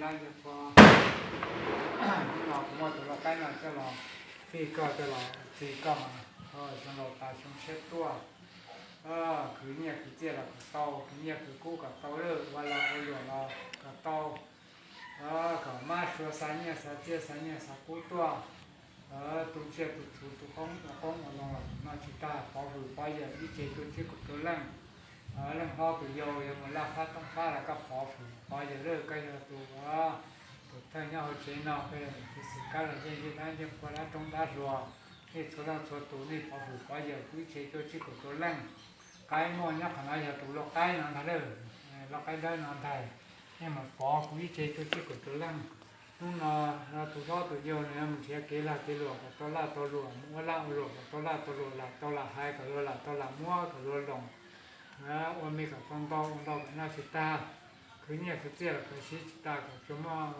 Yog kuv, hnub no kuv muaj tus lau qaib no coj los fij koj, coj los txi koj mas xyoo laus tas xyoo tshiab tuaj. Khwv nyiaj khwv txiaj los kom tau, khwv nyiaj khwv kub kom tau lawm, ua lag ua luam los kom tau, kom mab sua xa nyiaj xa txiaj xa nyiaj xa kub tuaj, tu tsiaj tu txhu tu qoob ua qoob ua loo los kom noj tsis tag, pov hwm pov yawm ib tse cuaj tsib kaum rau leej. Leej hlob tus yau yog mus laj fab tooj fab los koj pov hwm pov yawm lawm, koj yog tus, tus thawj nyob hauv tsev no, koj yog tus xwm kab los yeej yeej dab yeej qhua dab roob dab hluas, nej txhua leej txhua tus nej pov hwm pov yawm kuv ib tse cuaj tsib kaum rau leej. Qaib muaj nyob qhov no yog tus lau qaib no ntag lawm, lau qaib dawb no ntag. Nej mam pov kuv ib tse cuaj tsib kaum rau leej. Hnub no tus hlob tus yau no mus nrhiav kev lag kev luam kom tau laj tau luam, mus ua laj ua luam kom tau laj tau luam, lam tau lam hais kom luag lam tau lam muab kom luag loos, ua me kom tau ntau, ua ntau kom noj tsis tag, khwv nyiaj khwv txiaj los kom siv tsis tag, kom tsuas muaj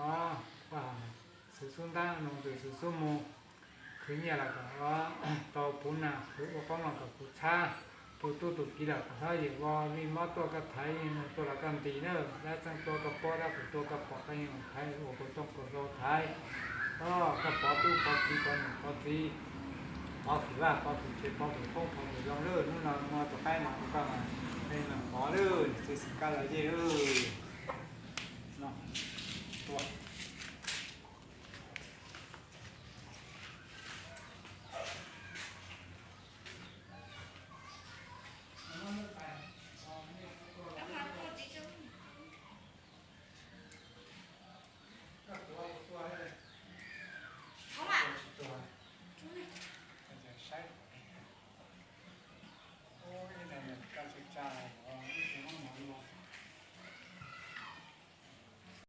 xwm xub ntab, noog tus xwm xub mus. Khwv nyiaj los kom tau puv nag, khwv ua qoob los kom puv txhab, tu tub tu kiv los kom hlob yawm vau, vij mob tuaj koj thaiv, vij noog tuaj los koj ntis na, dab txeej tuaj koj paub, dab qhuas tuaj koj pom, koj yeej mus thaiv, ua kaus tooj kaus hlau thaiv. Koj pov tub pov kiv pov niam pov txiv, pov hwm vaj pov hwm tsev pov hwm qoob pov hwm loo lawm. Hnub no muaj tus qaib no rau koj mas, pov lawm, txiv xwm kab los yeej lawm. Tua.